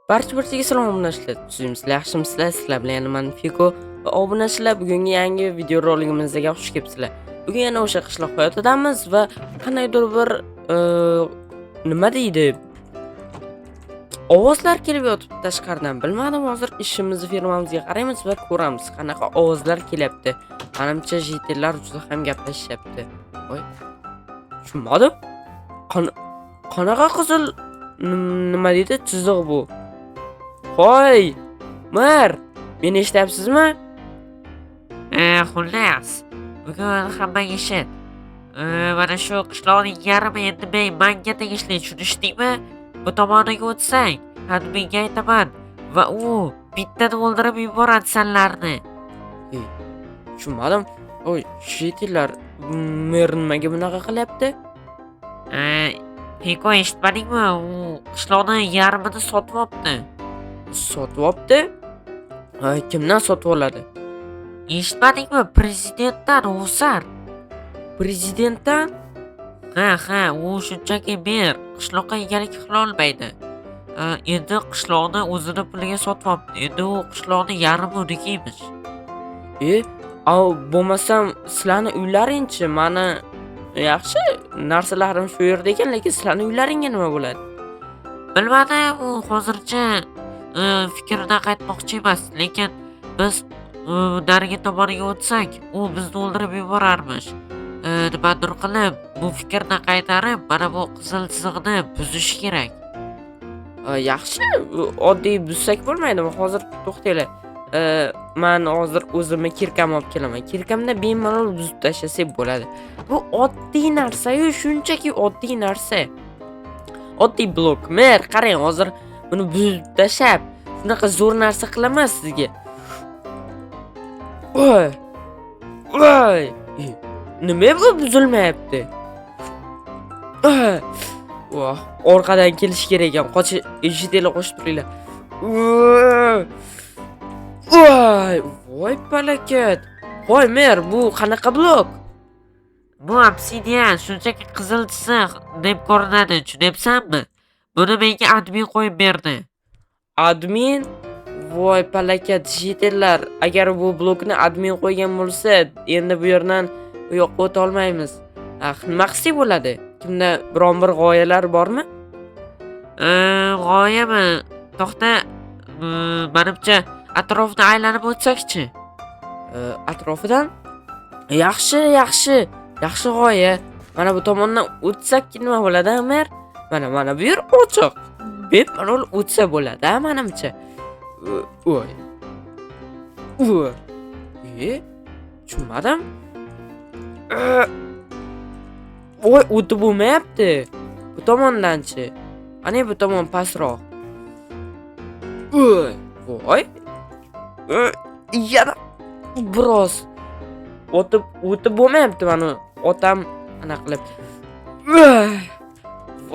Barcha-barchaga salom, obunachilar. Tuzukmisizlar, yaxshimisizlar? Sizlar bilan yana man, Fiko va obunachilar, bugungi yangi videoroligimizga xush kelibsizlar. Bugun yana o'sha qishloq hayotidamiz va qandaydir bir nima deydi? Ovozlar kelib yotibdi tashqaridan. Bilmadim, hozir ishimizni, firmamizga qaraymiz va ko'ramiz, qanaqa ovozlar kelyapti. Manimcha, житель lar juda ham gaplashyapti. Voy. Tushunmadim. Qanaqa qizil nima deydi? Chiziq bu. Hoy! Mer, meni eshityapsizmi? Xullas, bugun hammang eshit. Mana shu qishloqning yarmi endi manga tegishli, tushunishdingmi? Bu tomoniga o'tsang, adminga aytaman va u bittada o'ldirib yuboradi sanlarni. Ey, tushunmadim. Oy, житель lar, mer nimaga bunaqa qilyapti? Peko, eshitmadingmi? U qishloqni yarmini sotib olibdi. Sotib olibdi? Ha, kimdan sotib oladi? Eshitmadingmi? Prezidentdan, o'sar. Prezidentdan? Ha, u shunchaki mer, qishloqqa egalik qila olmaydi. Endi qishloqni o'zini puliga sotib olibdi. Endi u qishloqni yarmi uniki emish. E, av bo'lmasam sizlarni uylaringchi? Mani yaxshi narsalarim shu yerda ekan, lekin sizlarni uylaringga nima bo'ladi? Bilmadim, u hozircha fikridan qaytmoqchi emas, lekin biz narigi tomoniga o'tsak, u bizni o'ldirib yuborarmish. Nimadir qilib, bu fikrni qaytarib, mana bu qizil chiziqni buzish kerak. Yaxshi, oddiy buzsak bo'lmaydimi? Hozir to'xtanglar. Man hozir o'zimni кирка mni olib kelaman. Кирка mda bemalol buzib tashlasak bo'ladi. Bu oddiy narsa-yu, shunchaki oddiy narsa. Oddiy blok. Mer, qarang, hozir buni buzib tashlab, shunaqa zo'r narsa qilaman sizga. Voy! Voy! E, nima bu buzilmayapti? Voh, orqadan kelish kerak ekan. Qoch, eshitinglar, qochib turinglar. Voy! Voy! Voy palakat. Voy mer, bu qanaqa blok? Bu obsidian, shunchaki qizil chiziq deb ko'rinadi, tushunyapsanmi? Buni menga admin qo'yib berdi. Admin? Voy palakat, житель lar, agar bu blokni admin qo'ygan bo'lsa, endi bu yerdan u yoqqa o'ta olmaymiz. Ah, nima qilsak bo'ladi? Kimda biron bir g'oyalar bormi? G'oyami? To'xta, manimcha atrofni aylanib o'tsakchi? Atrofidan? Yaxshi, yaxshi. Yaxshi g'oya. Mana bu tomondan o'tsak nima bo'ladi, mer? Mana bu yer ochiq. Bemalol o'tsa bo'ladi, a, manimcha. Voy. Voy. E? Tushunmadim. Voy, o'tib bo'lmayapti. Bu tomondanchi? Ana bu tomon pastroq. Voy. Voy. Yana biroz o'tib bo'lmayapti mana otam ana qilib.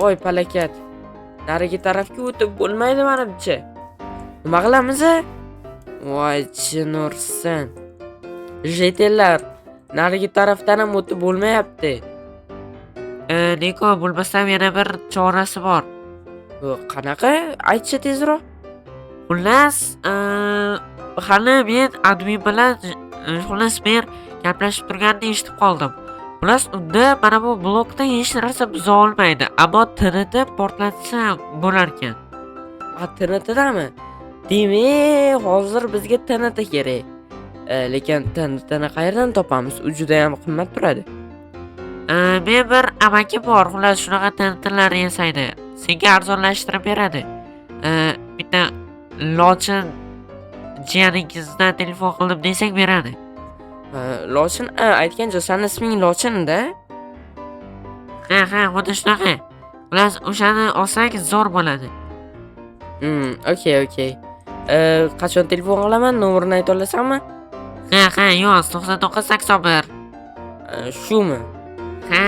Voy palakat. Narigi tarafga o'tib bo'lmaydi manimcha. Nima qilamiz? A? Voy jin ursin. Житель lar, narigi tarafdan ham o'tib bo'lmayapti. Niko, bo'lmasam yana bir chorasi bor. Qanaqa? Aytchi tezroq. Xullas, hali men admin bilan xullas men gaplashib turganini eshitib qoldim. Xullas, unda mana bu blokda hech narsa buza olmaydi, ammo TNT portlatsa bo'larkan. A, TNTdami? Demak, hozir bizga TNT kerak. Lekin TNTni qayerdan topamiz? U juda ham qimmat turadi. Men bir amaki bor, xullas shunaqa TNTlar yasaydi. Senga arzonlashtirib beradi. Bitta Lochin jiyaningizdan telefon qildim desang, beradi. Lochin, a, aytgancha, sani isming Lochin-da? Ha, xuddi shunaqa. Xullas, o'shani olsak zo'r bo'ladi. Okey. Qachon telefon qilaman? Nomerini ayta olasanmi? Ha, yoz: 99 81. Shumi? Ha.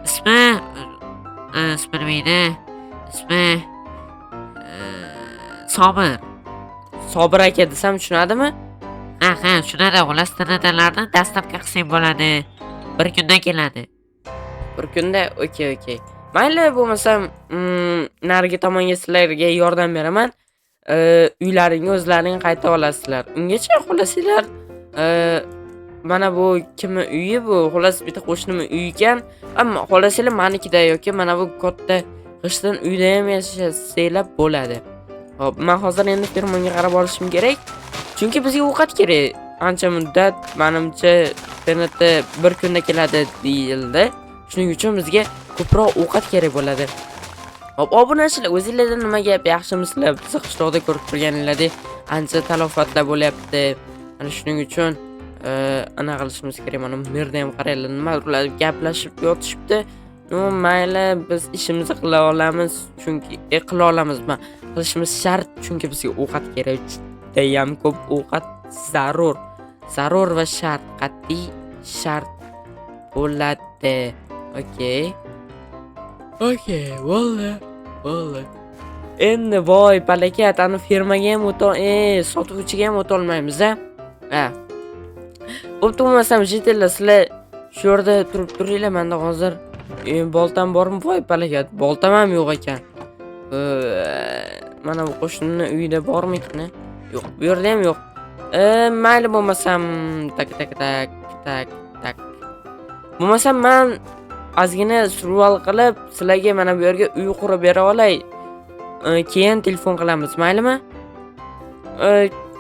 Ismi nima edi? Ismi Sobir. Sobir aka desam tushunadimi? Ha, tushunadi. Xullas, TNTlarni доставка qilsang bo'ladi. Bir kunda keladi. Bir kunda, okey. Mayli, bo'lmasam, narigi tomonga sizlarga yordam beraman. Uylaringga o'zlaring qayta olasizlar. Ungacha xohlasanglar, mana bu kimni uyi bu? Xullas, bitta qo'shnimni uyi ekan. Ammo xohlasanglar manikida yoki mana bu katta g'ishtdan uyda ham yashasanglar bo'ladi. Hop, men hozir endi fermanga qarab olishim kerak. Chunki bizga ovqat kerak. Ancha muddat, menimcha, TNT bir kunda keladi deyildi. Shuning uchun bizga ko'proq ovqat kerak bo'ladi. Hop, obunachilar, o'zinglarda nima gap, yaxshimisizlar? Biz qishloqda ko'rib turganinglardek ancha talofatlar bo'lyapti. Mana shuning uchun ana qilishimiz kerak. Mana bu yerda ham qaranglar, nima ular gaplashib yotishibdi. Ну, mayli, biz ishimizni qila olamiz, chunki qila olamiz, ma qilishimiz shart, chunki bizga ovqat kerak. Judayam ko'p ovqat zarur. Zarur va shart, qat'iy shart bo'ladi. Okey. Okey, bo'ldi. Bo'ldi. Endi voy palakat, ani fermaga ham o'ta, sotuvchiga ham o'ta olmaymiz a? Ha. Bo'pti, bo'lmasam житель lar, sizlar shu yerda turib turinglar, menda hozir boltam bormi? Voy palakat, boltam ham yo'q ekan. Mana bu qo'shnini uyida bormikin? Yo'q, bu yerda ham yo'q. Mayli bo'lmasam, так, так, так, так, так. Bo'lmasam man ozgina survival qilib, sizlarga mana bu yerga uy qurib bera olay. Keyin telefon qilamiz, maylimi?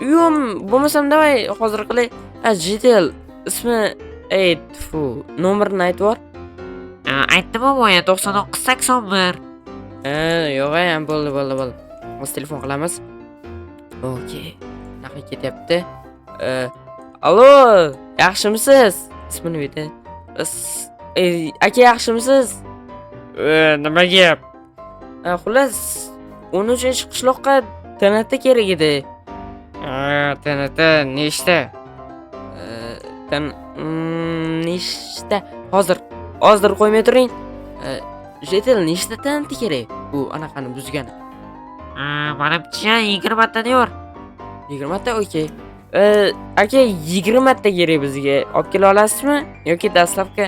Uyim bo'lmasam, давай hozir qilay. Ha, житель ismi, ey, tfu, nomerini aytib yubor. Aytdim-ku boya, 99 81. Ha, yo'q, ham bo'ldi, bo'ldi, bo'ldi. Hozir telefon qilamiz. Okey. Bunaqa ketyapti. Allo, yaxshimisiz? Ismini ayting. Aka, yaxshimisiz? Nima gap? Xullas, 13 qishloqqa TNT kerak edi. TNT nechta? Nechta? Hozir, hozir qo'ymay turing. Житель, nechta TNT kerak? Bu anaqani buzgani. Manimcha 20 ta diyor. 20 ta, okey. Aka, 20 ta kerak bizga. Olib kela olasizmi yoki доставка?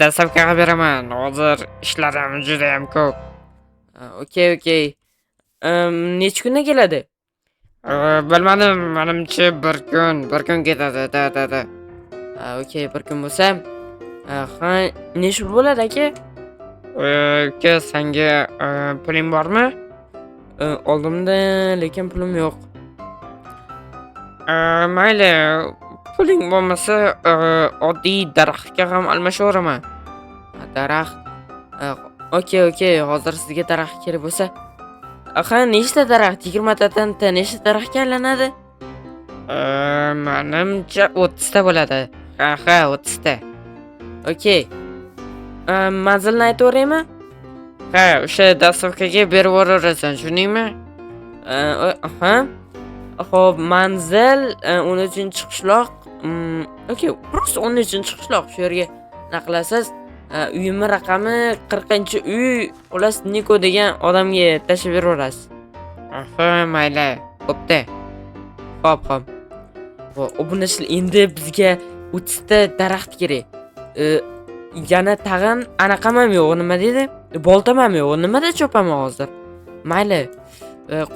Доставка qilib beraman. Hozir ishlarim juda ham ko'p. Okey. Necha kunda keladi? Bilmadim, manimcha bir kun, bir kun ketadi. Да, да, да. Okey, bir kun bo'lsa, ha, necha pul bo'ladi, aka? Uka, senga puling bormi? Oldimda, lekin pulim yo'q. Mayli, puling bo'lmasa, oddiy daraxtga ham almashaveraman. Daraxt. Okey, hozir sizga daraxt kerak bo'lsa, ha, nechta daraxt? 20 ta TNT nechta daraxtga aylanadi? Manimcha 30 ta bo'ladi. Ha, 30 ta. Okey. Manzilni aytaveraymi? Ha, o'sha доставка ga berib yuboraversan, tushundingmi? Ha. Xo'p, manzil 13-qishloq. Okey, просто 13-qishloq, shu yerga nima qilasiz? Uyimni raqami 40-uy. Xullas, Niko degan odamga tashlab beraverasiz. Aha, mayli. Bo'pti. Xo'p. Xo'p, obunachilar, endi bizga 30 ta daraxt kerak. Yana tag'in anaqam ham yo'q, nima deydi? Boltam ham yo'q. Nimada chopaman hozir? Mayli.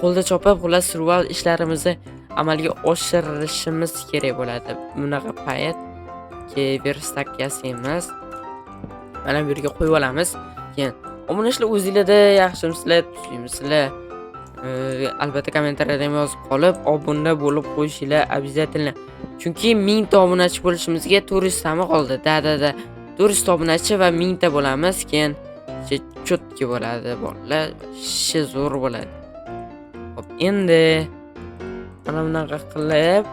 Qo'lda chopib, xullas, survival ishlarimizni amalga oshirishimiz kerak bo'ladi. Bunaqa payt ke верстак yasaymiz. Mana bu yerga qo'yib olamiz. Keyin obunachilar, o'zinglarda yaxshimisizlar, tuzukmisizlar? Albatta kommentariyada ham yozib qolib, obuna bo'lib qo'yishinglar обязательно. Chunki 1000 ta obunachi bo'lishimizga 400 tami qoldi. Да, да, да. 400 ta obunachi va 1000 ta bo'lamiz. Keyin чётки bo'ladi, bolalar. Вообще zo'r bo'ladi. Hop, endi mana bunaqa qilib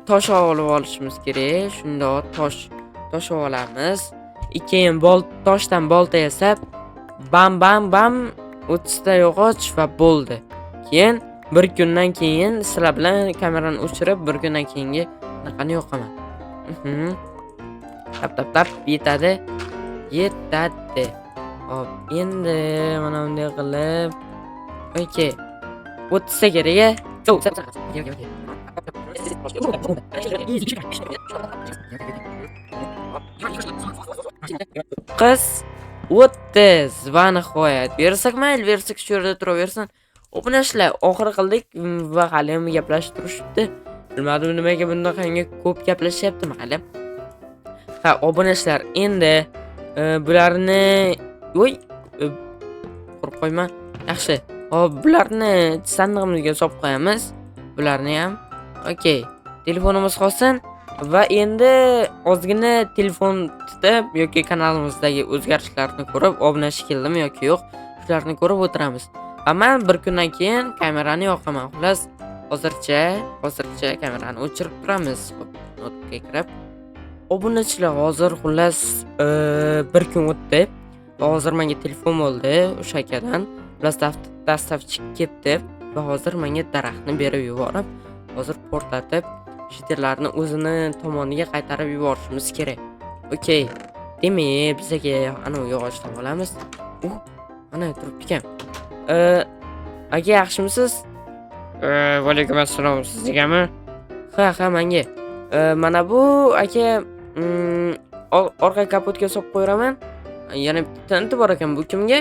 tosh olib olishimiz kerak. Shundoq tosh olamiz. Keyin toshdan bolta yasab, bam bam bam, 30 ta yog'och va bo'ldi. Keyin bir kundan keyin sizlar bilan kamerani o'chirib, bir kundan keyingi anaqani yoqaman. Tap tap tap, yetadi. Yetadi. Hop, endi mana bunday qilib, okey. 30 ta kerak a? 9, 30 va nihoyat. Bersak mayli, bersak shu yerda turaversin. Obunachilar, oxiri qildik va hali ham gaplashib turishibdi. Bilmadim, nimaga bunaqangi ko'p gaplashyapti, mayli. Ha, obunachilar, endi bularni, voy, qo'rqib qo'yma. Yaxshi. Hop, bularni sandig'imizga solib qo'yamiz. Bularni ham. Okey. Telefonimiz qolsin va endi ozgina telefon tutib yoki kanalimizdagi o'zgarishlarni ko'rib, obunachi keldimi yoki yo'q, shularni ko'rib o'tiramiz. Va man bir kundan keyin kamerani yoqaman. Xullas, hozircha kamerani o'chirib turamiz. Xo'p, notga kirib. Obunachilar, hozir xullas bir kun o'tdi va hozir menga telefon bo'ldi o'sha akadan. Xullas, доставщик kelibdi va hozir menga daraxtni berib yuborib, hozir portlatib, житель larni o'zini tomoniga qaytarib yuborishimiz kerak. Okey. Demak, bizaga anavi yog'ochdan olamiz. U, ana turibdi ekan. Aka, yaxshimisiz? Va alaykum assalom, sizgami? Ha, menga. Mana bu aka, orqa kapotga solib qo'yaveraman. Yana bitta TNT bor ekan, bu kimga?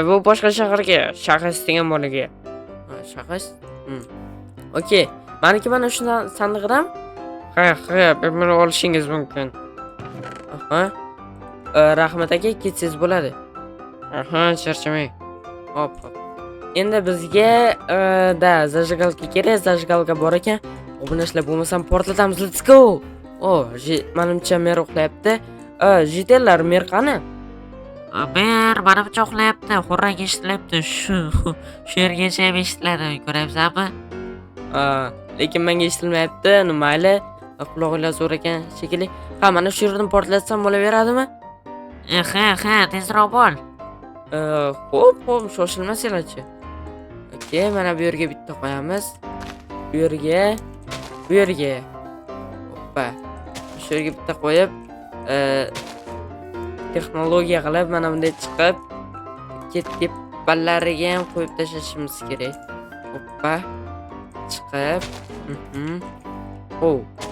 Bu boshqa shaharga, Shaxs degan bolaga. Ha, Shaxs. Okey. Maniki mana shu sandig'idan. Ha, bemalol olishingiz mumkin. Aha. Rahmat aka, ketsangiz bo'ladi. Aha, charchamang. Hop. Endi bizga да, зажигалка kerak, зажигалка bor ekan. Obunachilar, bo'lmasam portlatamiz. Let's go. O, manimcha mer uxlayapti. Житель lar, mer qani? Mer manimcha uxlayapti, xurrak eshitilyapti. Shu yergacha ham eshitiladi, ko'ryapsanmi? Lekin menga eshitilmayapti. Mayli. Qulog'inglar zo'r ekan shekilli. Ha, mana shu yerdan portlatsam bo'laveradimi? Ha, tezroq bo'l. Xo'p, shoshilmasanglarchi. Okey, mana bu yerga bitta qo'yamiz. Bu yerga, bu yerga. Hoppa. Shu yerga bitta qo'yib, texnologiya qilib mana bunday chiqib tepalariga ham qo'yib tashlashimiz kerak. Hoppa. Chiqib. O,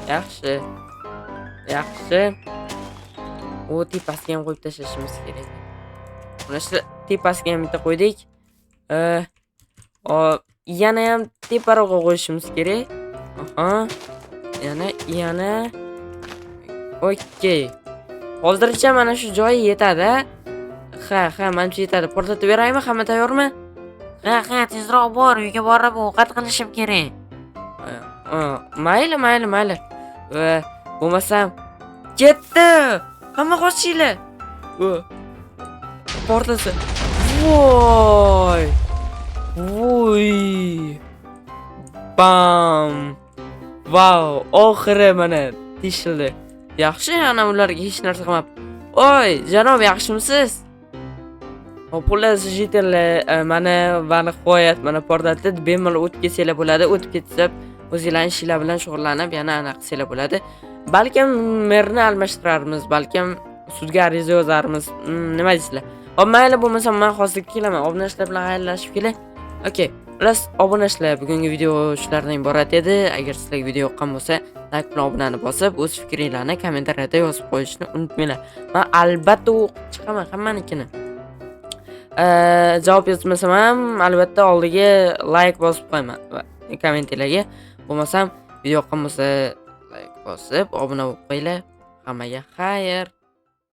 yaxshi. Yaxshi. U tepasiga ham qo'yib tashlashimiz kerak. Mana shu tepasiga ham bitta qo'ydik. Yana ham teparog'a qo'yishimiz kerak. Aha. Yana, yana. Okey. Hozircha mana shu joyi yetadi. Ha, manimcha yetadi. Portlatib beraymi? Hamma tayyormi? Ha, tezroq bor, uyga borib ovqat qilishim kerak. Ha, mayli, mayli. Va bo'lmasam ketdi. Hamma qochinglar. Portlasa. Voy. Voy. Bam. Vau, oxiri mana teshildi. Yaxshi, ana ularga hech narsa qilmabdi. Oy, janob, yaxshimisiz? Hop, xullas, житель lar, mana va nihoyat mana portlatdi. Bemalol o'tib ketsanglar bo'ladi. O'tib ketsa, o'zinglarning ishinglar bilan shug'ullanib, yana anaqa qilsanglar bo'ladi. Balkim merni almashtirarmiz, balkim sudga ariza yozarmiz. Nima deysizlar? Hop, mayli, bo'lmasam men hozir kelaman. Obunachilar bilan xayrlashib kelay. Okey. Xullas, obunachilar, bugungi video shulardan iborat edi. Agar sizlarga video yoqqan bo'lsa, like bilan obunani bosib, o'z fikringlarni kommentariyada yozib qo'yishni unutmanglar. Men albatta o'qib chiqaman hammanikini. Javob yozmasam ham albatta oldiga like bosib qo'yaman va kommentlarga. Bo'lmasam video yoqqan bo'lsa, like bosib, obuna bo'lib qo'yinglar. Hammaga xayr.